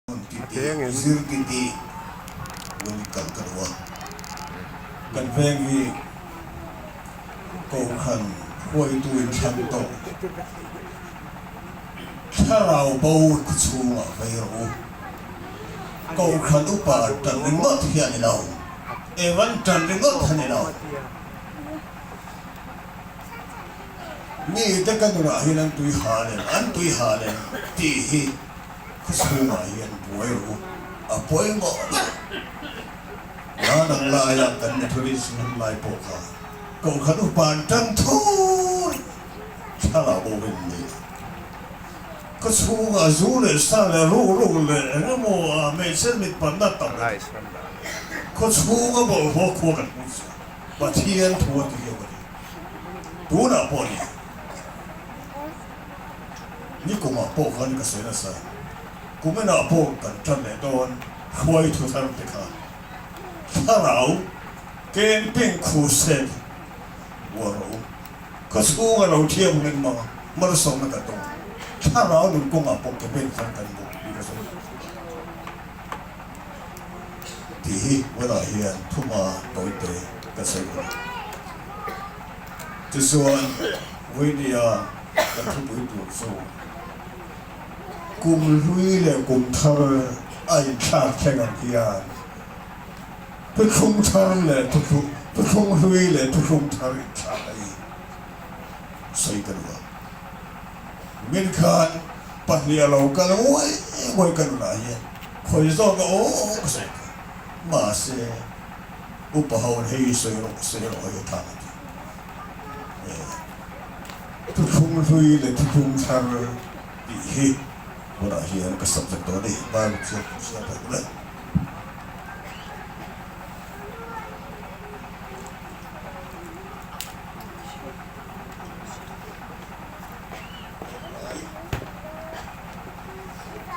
Hmun titi, zir titi lung kal ka duh a. Kan veng hi Kohhran hruaitu in thlan tawh. Thlarau bo khaw chhungah vei rawh u. Kohhran upa tan ringawt hi a ni lo. Evan tan ringawt a ni lo. Mite ka nunah hian an tui hal em, an tui hal em tih hi Khawchhungah hian buai rawh u, a pawimawh ber. Nanang laia kan Methodist hun lai pawh kha Kohhran upa'n tan thur thlarau bo in ni a. Khawchhungah zu leh sa leh rukruk leh eng emaw a hmeichhe mit panna tam a ni. Khawchhunga bawlhhlawh khua kan hmu chiah. Pathian thu a ti hiau a ni. Tunah pawh a ni. Nikumah pawh khan ka sawi nasa, kuminah pawh kan tan leh dawn hruai thu thar te kha thlarau camping crusade uar rawh u. Khaw chhunga lo thiam hun engmah malsawmna kan dawng. Thlarau nun kawngah pawh ke pen khan kan bawk tih ka sawi. Tih hi tunah hian thuma tawite ka sawi a ni. Tichuan, Vawinia kan thupui tur chu kum hlui leh kum thar a inthlak thleng ang hian thuthlung thar leh thuthlung hlui leh thuthlung thar inthlak a hi sawi ka duh a. Min khan pahnih a lo kal nguai nguai ka nunah hian khawi zawk a aw ka sawi ta. Mahse, Upa ho in hei sawi rawh sawi rawh hei a tha a ti. Thuthlung hlui leh thuthlung thar tih hi tunah hian ka subject dawn a ni. Bible chiang kan hria pawh ni mai.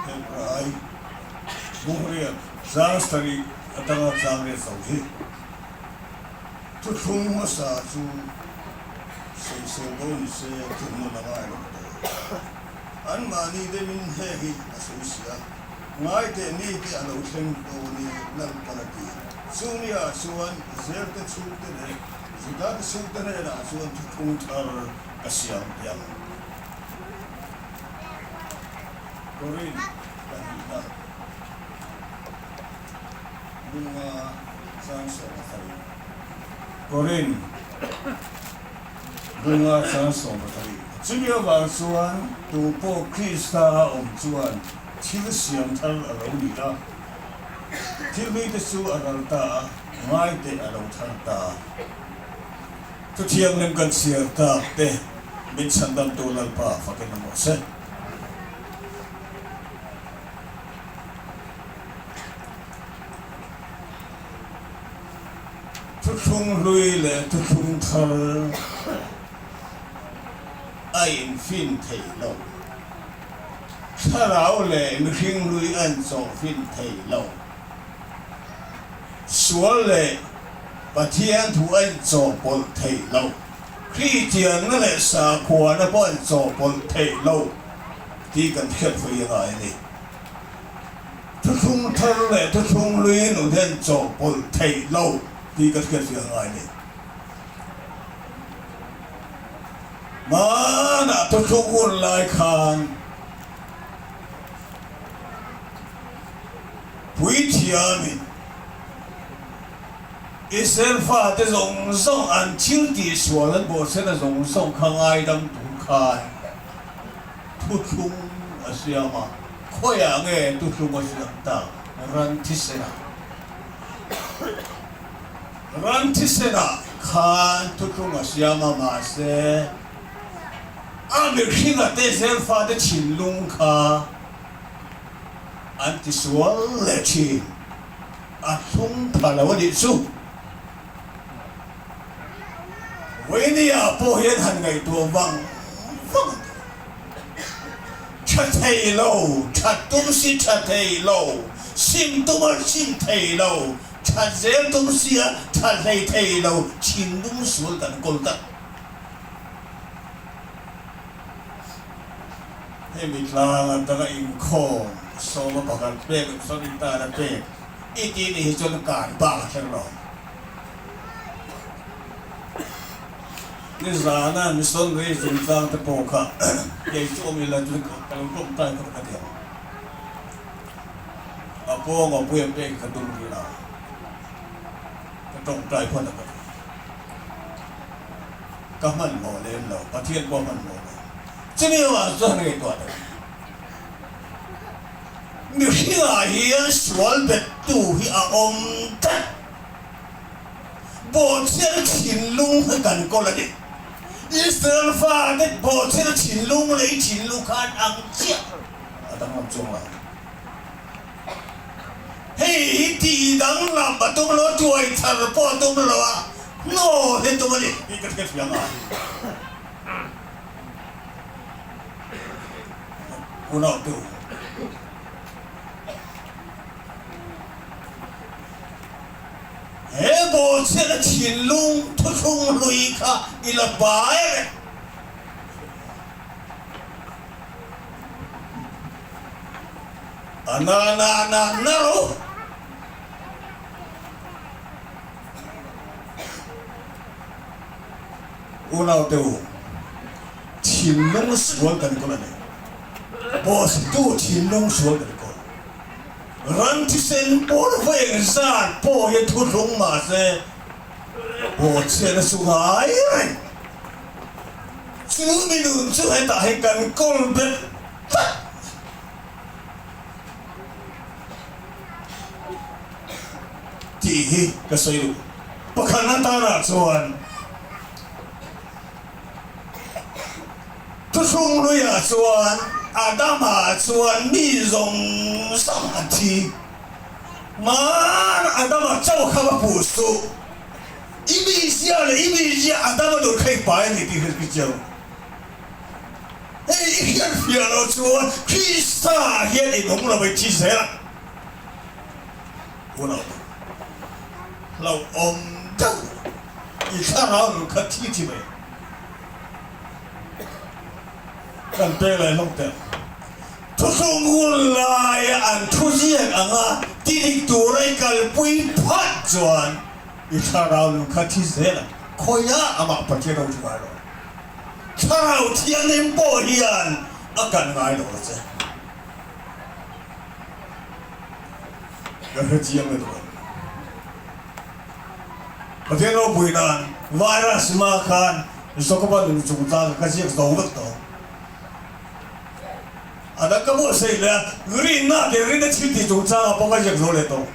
Hebrai Bukriat zang sarih atanga chang riat zo hi thuthlung hmasa chu sawisel bo ni se thuhmun a ngai lo tawh. Anmahni deuhin heng hi a sawi si a, ngaiteh mi te a lo thleng dawn e Lalpan a ti. Chungniah chuan Zelte chhungte leh Judate chhungte hnenah chuan thuthlung thar ka siam teh ang. Korin pahnihna bunga chang 14. Korin bunga chang 14. Chumi avang chuan tu pawh Krista a awm chuan thil siam thar a lo ni a, thil hlui te chu a ral ta a, ngai te a lo thar ta. Thuthianghlim kan chhiar tak te min chhandamtu Lalpa fakin a mawh se. Thuthlung hlui leh thuthlung thar a infin thei lo. Thlarau leh mihring hlui a inchawhfin thei lo. Sual leh Pathian thu a inchawhpawlh thei lo. Kristianna leh sakhuana pawh a inchawhpawlh thei lo. Tih kan hriat pui a ngai a ni. Thuthlung thar leh thuthlung hlui nun hian chawhpawlh theih lo tih kan hriat pui a ngai a ni. Hmanah thuthlung hun lai khan puithiamin Israel fate zawng zawng an thil tihsual an bawhchhena zawng zawng kha ngaidam tur khan Thuthlung a siam a, khawiah nge thuthlung a siam tak? Ran thisenah. Ran thisenah khan thuthlung a siam a, mahse a mihringa te Zelfate thinlung kha an tisual leh thin. A thlung pha lo a nih chu. Vawinia pawh hian han ngaihtuah vang vang a ni. Tha thei lo, tha tum si tha thei lo, sim tum a sim thei lo, tha zel tum si a tha hlei thei lo, thinlung sual kan kawl tak. Hemi tlang atanga inkhawm. Sawma pakhat pek sorry tana pek i ti nih hi chuan kar bak a thleng lo. Nizana missionary chungchang te pawh kha kei chu awm ila chuan ka lo tawngtai phawt ka ti ang. A pawnga puia pek ka tum rih a, ka tawngtai phawt a ka ti. Ka hmanhmawh lem lo, Pathian pawh a hmanhmawh lo. Chumi avang chuan ngaihtuah deuh. Mihringah hian sual bettu hi a awm tlat. Bawhchhiatna thinlung hi kan kawl a ni. Israel fate bawhchhiatna thinlung leh i thinlung khan ang chiah a danglam chuang lo. Hei hi tih danglam a tum lo a, tuai thar pawh a tum lo a, hnawl hi a tum a ni tih ka hrethiam a. Unautu. He bawlchhiatna thinlung thuthlung hlui kha i la pai reng. A na na na na ro. Unaute u, thinlung sual kan kawl a ni. Boss-tu thinlung sual kan kawl. Ran thisen pawl vawi eng zat pawh hi thuthlung mah se, bawhchhiatna chu ngai reng. Chu mi nun chu hetah hi kan kawl bet tlat. Tih hi ka sawi duh. Pakhat atanah chuan Thuthlung hluiah chuan Adama chuan mi zawng zawng an thi. Hmaan Adama chauh kha va puh suh. I mizia leh i mizia Adama nun kha i pai a ni tih hrilh ki chiang. Hei i hriatfiah loh chuan Krista hian i nung lo i thi zel a. Unau te, hlauhawm deuh i thlarau nun kha thi thi mai kan pek leh hlawk teh. Thuthlung hun laia an thuziak anga ti dik tura i kalpui phat chuan i thlarau nun kha thi zel ang. Khawiah amah Pathian ho chu ngai lo. Thlarau Thianghlim pawh hian a kan ngai lo a che. Ka hre chiang lutuk ang. Pathian ropui nan virus hma khan Jacoba nun chungchang ka ziak zo vek tawh. A dang ka buatsaih leh a, rinna leh rinna thil tih chungchangah pawh ka ziak zo leh tawh.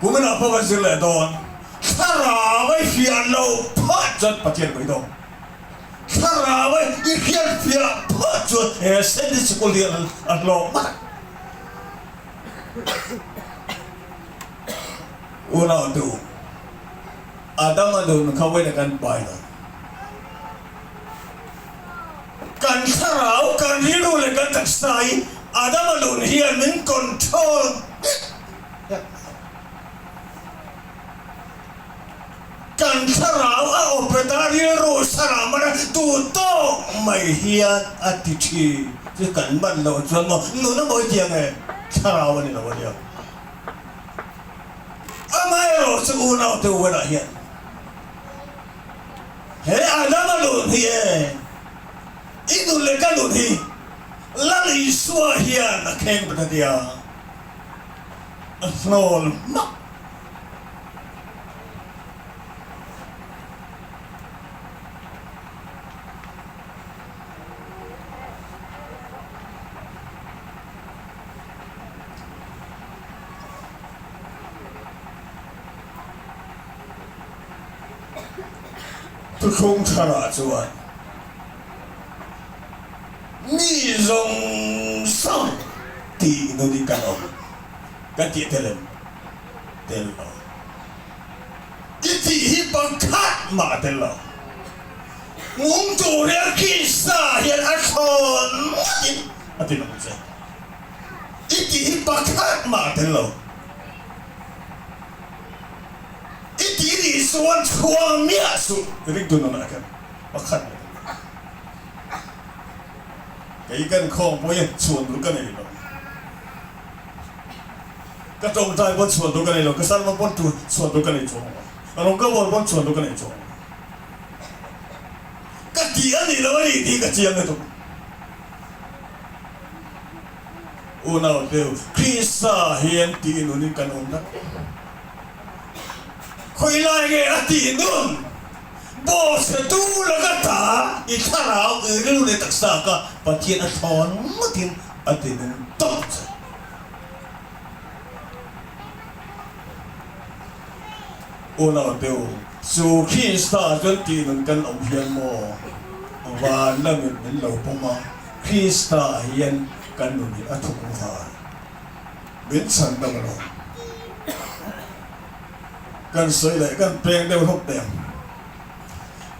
Kuminah pawh kan zir leh dawn. Thlarau i hriat loh phah chuan Pathian mai dawn. Thlarau i hriat fiah phah chuan he Sunday School hi a hlawk ngawt ang. Unautu, Adama nun kha vawiin kan pai lo. Kan thlarau, kan rilru leh kan taksa hi Adama nun hian min control vek. Kan thlarau a awpet a, rilru sarah man a duh tawk mai hian a ti thin. Chu kan man loh chuan maw nun a mawi tiang e, thlarau a ni lo a nia. Amaherawh chu unaute uanah hian he Adama nun hi e, i nun leh ka nun hi Lal Isua hian a kheng bet a tia. A hnawl hmak. Thuthlung tharah chuan mi zawng zawng tih nun in kan awm kan tih tel em? Tel lo. I tih hi pakhat mah a tel lo. Ngung tur hian Krista hian a thlawn ngawt in a ti lo che. I tih hi pakhat mah a tel lo. I tih nih chuan chhuang miah suh ringtu nunah khan pakhat mah a tel lo. Kei kan khawngpui chhuan tur ka nei lo. Ka tawngtai pawn chhuan tur ka nei lo, ka sermon pawn tur chhuan tur ka nei chuang lo, ka rawng ka bawl pawn chhuan tur ka nei chuang lo. Ka tih a nih lo a ni tih ka chiang lutuk. Unau deuh, Krista hian tih nunin kan awm tak. Khawi lai nge a tih nun? Bawhchhetu laka ta i thlarau i rilru leh taksa kha Pathian a thawn ngawtin a ti nung tawp che. Unau deuh, chu Krista chuan tih nun kan awm hian maw? Van lamin min lo pawm a, Krista hian kan nun hi a thuk nghal. Min chhan deuh alawm. Kan sawi leh kan peng deuh hlawk teh ang.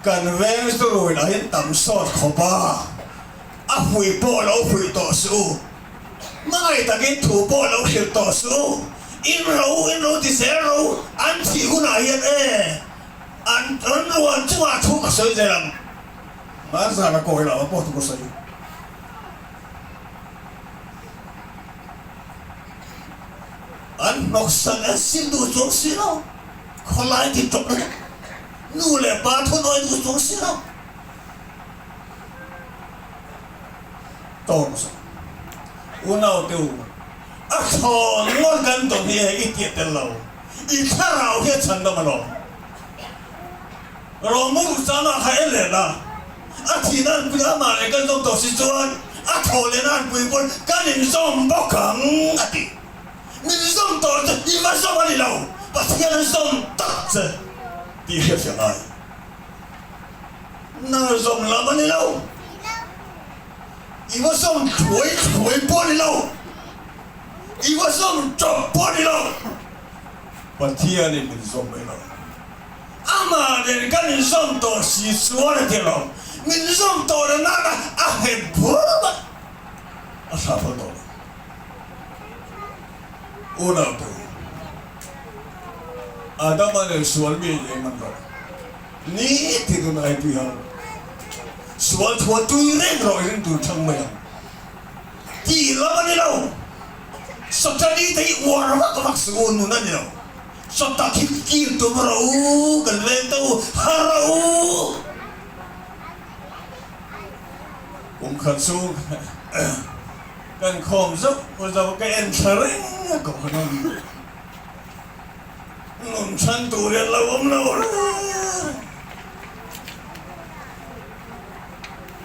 Kan veng chu rui lah hian tam sawt khawp a, a fuih pawh lo fuih tawh suh u. Hmangaih takin thu pawh lo hrilh tawh suh u. In ro in ro ti zel ro an thih hunah hian e an rawn ruan chungah thu ka sawi zel ang. Hmanzana kawi lamah pawh thu ka sawi. An hnawksak an sim duh chuang si lo, khawlai ti tawp lutuk, nu leh pa thunawi duh chuang si lo. Tawng zawk unau te u, a thawn ngawt kan tawn hi hei i tiah tel lo, i thlarau hi a chhandam alawm. Rawmur changah kha en leh la, a thihna an pui amah leh kan zawm tawh si chuan a thawh lehna an pui pawn kan inzawm bawk ang a ti. Min zawm tawh chu i va zawm a ni lo, Pathian an zawm tak che tih hriatfiah ngai. Nang zawm lam a ni lo, i va zawm thuai thuai pawh a ni lo, i va zawm tawp pawh a ni lo, Pathianin min zawm mai lo. Amah nen kan inzawm tawh si chuan a ti lo. Min zawm tawh lo nana a nghet bur mai. A thlah phal tawh lo. Unautu, Adama nen sual mi eng man rawh. Ni ti tun ai tui hal. Sual thua tui reng rawh i ring tur thang mai ang. Tih lam a ni lo. Satani te hi uar vak vak suh u nun a ni lo. Sawta khi kir tum rawh u, kan veng teh u, har rawh u. Kum khat chhung kan khawm zauh zauh ka en thla reng a koh khan awm. Nun chhan tur hian lo awm lo reng reng.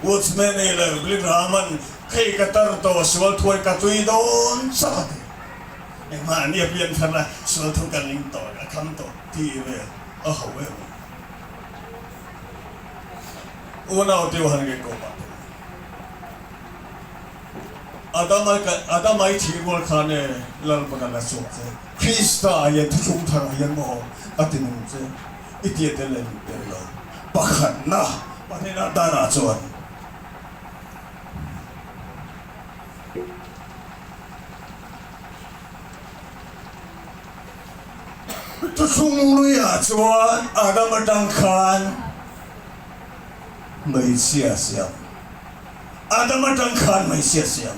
Woodsman ei leh Billy Graham-a'n khei ka tar tawh sual thuai ka tui dawn chauh a ti. Engmah nia pian thar a sual thu ka ring tawh a kham tawh tih vel a ho em a. Unau te han nge kawp ah te Adama ka Adama i thih rual khan e Lalpan a la chhuak che Krista ah hian thuthlung thar ah hian maw a ti nung che i tia tel em tel lo pakhatna pahnihna danah chuan Thuthlung luiah chuan Adam atang khan hmeichhia siam. Adam atang khan hmeichhia siam.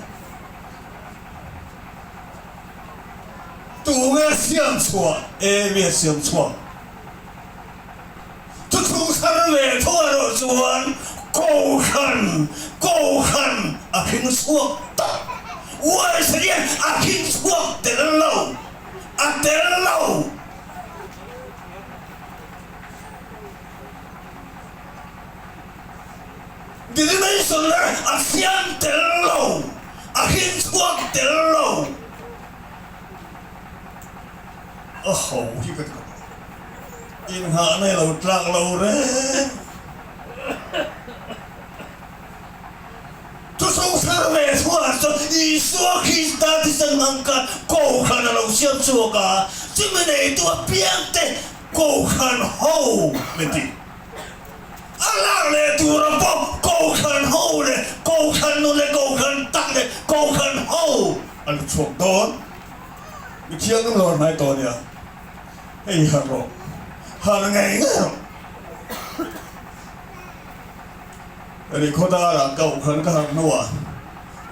Tunge siam chhuah? Emi a siam chhuak. Thuthlung thar leh tho erawh chuan Kohhran, Kohhran a hring chhuak tak. Uaisa hian a hring chhuak tel lo, a tel lo. Denomination a siam tel lo, a hring chhuak tel lo. A ho hi ka ti khawp ang. Innghahna i lo tlak lo reng. Thusung thar ve chhuah chuan Isua Krista thisen hmang kha Kohhran a lo siam chhuak a, chumi neitu apiangte Kohhran ho min ti. A lak leh tura pawh Kohhran ho leh Kohhran nu leh Kohhran tak leh Kohhran ho an la chhuak dawn. Mi thianghlim lo hnai tawh ania, hei harh rawh, harh ngei ngei rawh. Ri khawdara ka ukhan ka harh hnuah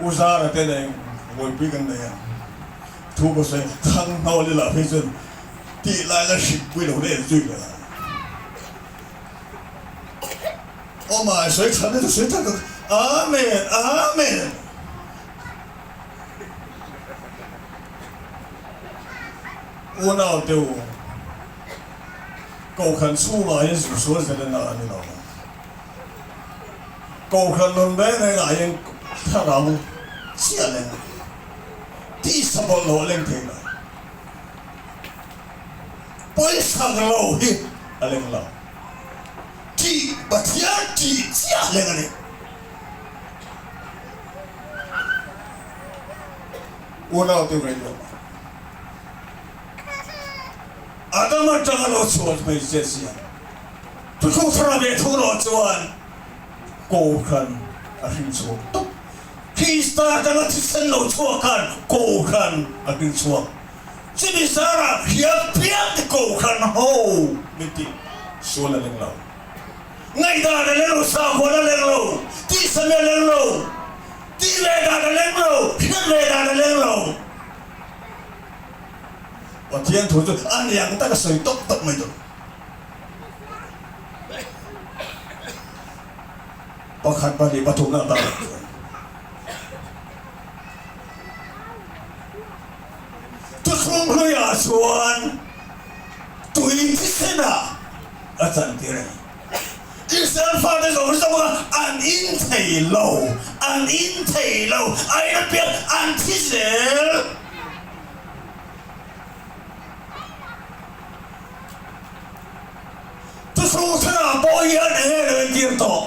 U Zara te nen buaipui kan nei a. Thu ka sawi thang hnawl ila phei chuan tih lai la hrilhpui lo la en zui leh ang. Aw mai sawi tha lutuk sawi tha lutuk Amen Amen. Unau te u, Kohhran chhungah hian zirsual zelena a ni lo. Kohhran nun reng rengah hian thlarau chiah leng, tisa bawlhhlawh leng thei lo. Pawisak lo hi a leng lo. Tih Pathian tih chiah leng a ni. Unau te ngaihtuah mah. Adam atanga lo chhuat hmeichhia siam thuthlung thara ve thung erawh chuan Kohhran a hring chhuak tawp. Krista atanga thisen lo chhuak khan Kohhran a hring chhuak. Chumi zarah hriat piang te Kohhran ho min tih sual a leng lo. Ngaihdan a leng lo, sahuan a leng lo, tihsami a leng lo, tih ve dan a leng lo, hriat ve dan a leng lo. Pathian thu chu a niang taka sawi tawp tawp mai tur. Pakhat, pahnih, pathumna a tarlang chuan. Thuthlung hluiah chuan tui thisenah a chantir a ni. Israel fate zawng zawng a an in thei lo, an in thei lo, a in apiang an thi zel. Thuthlung tharah pawh hian eng nge lo entir tawh?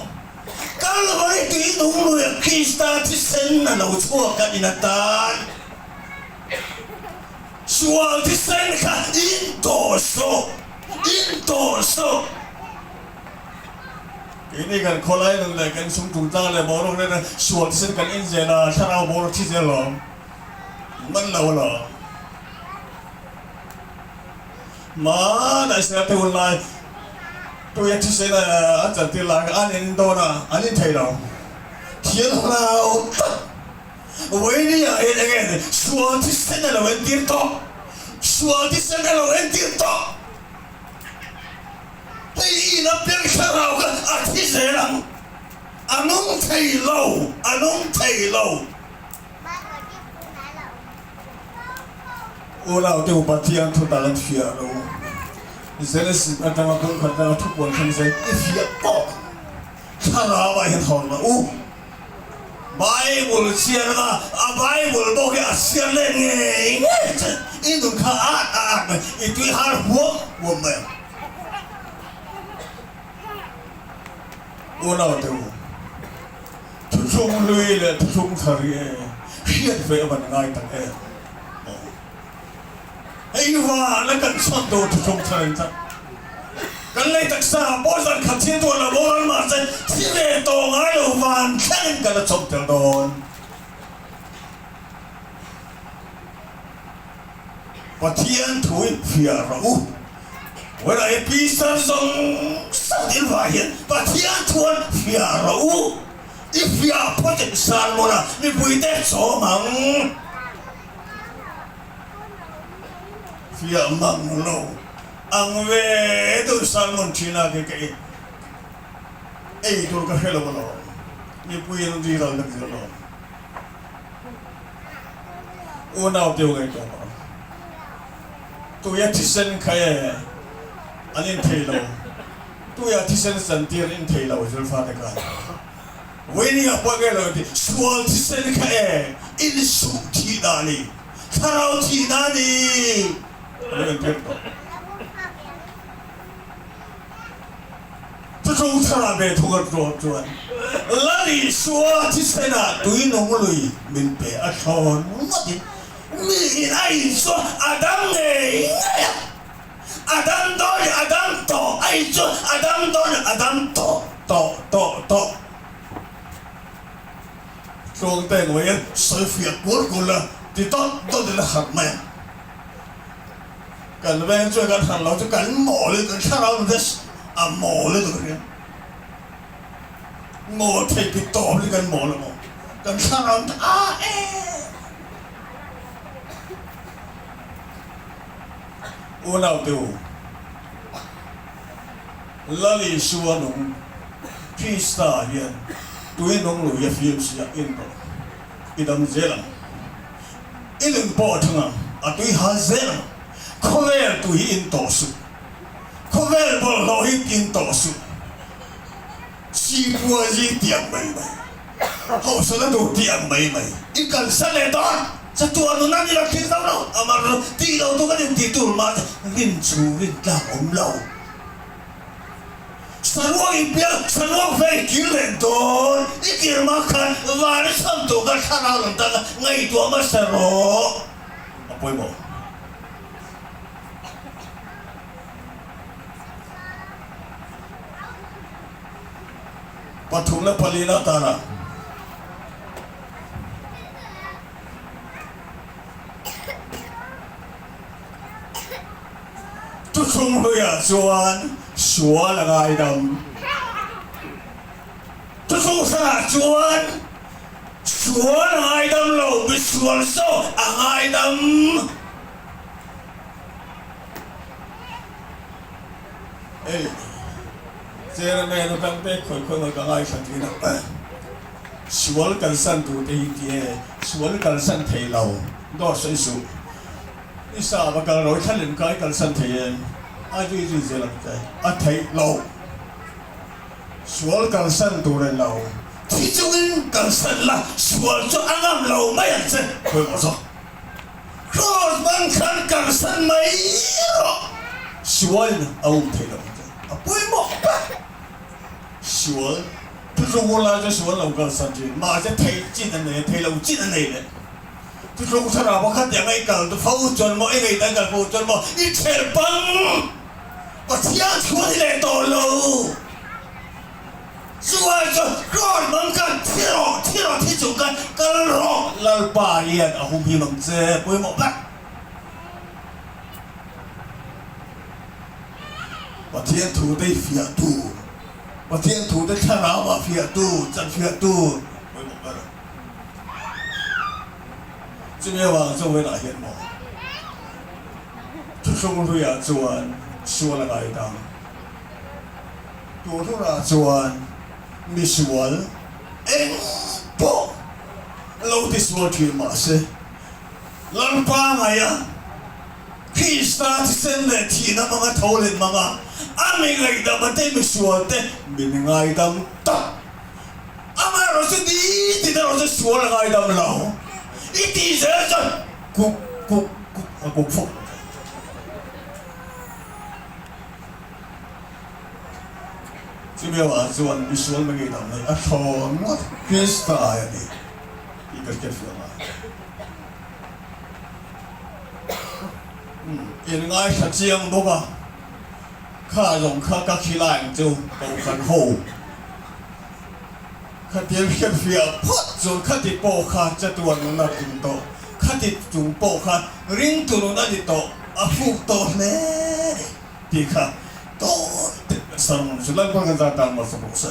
Kalvari tui nung luia Krista thisen a lo chhuak a in atan sual thisen kha in tawh suh, in tawh suh. Keini kan khawlai nun leh kan sum chungchang leh boruak nena sual thisen kan en zel a, thlarau boruak thi zel lo, man lo alawm. Hmanah Israel te hun lai tuia thisen an chantir lai kha an in dawn a, an in thei lo. Thian hlau tak Vawinia hian eng nge ni? Sual thisen a lo entir tawh, sual thisen a lo entir tawh. Hei in a piang thlarau kha a thi zel ang, a nung thei lo, a nung thei lo. Unaute u Pathian thu dal an fiah lo. Genesis atanga bung khat atanga thu puan thleng zel i fiah tawk. Thlarau ah hian hawn rawh u. Bible chhiar anga a Bible bawk hi a chhiar let ngei ngei che. I nun kha a at a at mai, i tui har huam huam mai ang. Unaute u. Thuthlung hlui leh thuthlung thar hi e hriat ve a van ngai tak em aw. Hei van a kan chhuat dawn thuthlung thar in tak. Kan lei taksa ah pawh zan khat thil tuah lo boral mahse thi ve tawh ngai lo van thleng in kan la chawp tel dawn. Pathian thu in fiah rawh u. Vawilah hi Pisan zawng zawng dil vah hian Pathian chuan fiah rawh u. I fiah phawt in sermon a mipuite chawm ang. Fiah mang lo ang ve deuh sermon thin a kei ka ei tur ka hre lo alawm. Mipui an riral vek zel alawm. Unau teu ngaihtuah rawh. Tuia thisen kha e an in thei lo. Tuia thisen chantir in thei lo Zulfa te khan. Vawinia pawh nge lo ti sual thisen kha e in suh thih dah ni. Thlarau thih dah ni. A lo entir tawh. Thuthlung thlarah ve thung a tlawm chuan Lal Isua thisenah tui nung lui min pe a thlawn ngawtin miin a in chu a dam ngei ngei a, a dam dawn leh a dam tawh, a in chu a dam dawn leh a dam tawh tawh tawh tawh. Tluangte ngawih a sawi fiah kual kual a, ti dawt dawtin a harh mai a. Kan veng chuan kan hran lo chu kan mawl in kan thlarau nun te a mawl lutuk a hria. Mawl thei ti tawp hi kan mawl a maw? Kan thlarau nun te a e. Unaute u, Lal Isua nung Krista hian tui nung lui a fim si a in rawh. I dam zel ang. I nun pawh a thang ang, a tui hal zel ang. Khawvel tui hi in tawh suh. Khawvel bawlhhlawh hi in tawh suh. Sipua zing tih ang mai mai, hausa la tur tih ang mai mai. I kalsan leh dawn, chatuah nuna ni lo thil zo lo, amar tih lo tu kan intih tur mah rin chu rin tlak awm lo. Saruak i piang, saruak ve i kir leh dawn, i kir mah khan van i chham tur kha thlarau rawn tang a, ngaihtuah hmasa rawh a pawimawh. Pathum leh palina atana Thuthlung hluiah chuan sual a ngaidam. Thuthlung hrangah chuan sual a ngaidam lo, misual zawk a ngaidam. Hei Chairman atang te khawi khawi mai ka ngaithla thin a, sual kalsan tur te hi ti e, sual kalsan thei lo, dawt sawi suh, i sa va kal rawh i thla lem kha i kalsan thei em, a zui zui zel ang che, a theih loh, sual kalsan tur en lo, thi chungin kalsan la, sual chu a ngam lo mai ang che, khawi maw zawk. Kraws bang khan kalsan mai rawh. Sualin a um thei lo ang che. A pawimawh ber. Sual thuthlung lai chu sual lo kalsan thin. Mahse thei chin a nei a, thei lo chin a nei leh. Thuthlung thlarau pakhat tiang a i kal fo chuan maw, i ngaihdan kal fo chuan maw, i chher bang Pathian thu a ni leh tawh lo. Chuai chuan Krawn bang khan thi rawh, thi rawh, thi chung khan kal rawh. Lalpa hian a humhim ang che, pawimawh ber. Pathian thu te fiah tur, Pathian thu te thlarau ah fiah tur, chan fiah tur, pawimawh ber. Chumi avang chu vawiinah hian maw Thuthlung hluiah chuan sual a ngaidam. Turhurah chuan misual eng pawh lo tisual thin mah se, Lalpa ngaia Krista thisen leh thihna hmanga tho leh hmanga a mi ngaihdam a te misual te min ngaidam tak. Amaherawh chu nitin erawh chu sual a ngaidam lo. I tih zel chuan kuk kuk kuk a kuk fawk lo thei. Chumi avang chuan misual mai ngei dang hi a thlawn ngawt Krista ai a ni tih ka hriat fiah ngai. Umm in ngaithla chiang bawk a, kha zawng kha ka khilai ang chu Kohhran ho Khatiang hriatfiah phawt chuan khati pawh kha chatuan nun a tling tawh, khati chung pawh kha ringtu nun a ni tawh, a fuk tawh hle tih kha tawi te sermon chu Lalpa kan zat tan malsawm rawh se.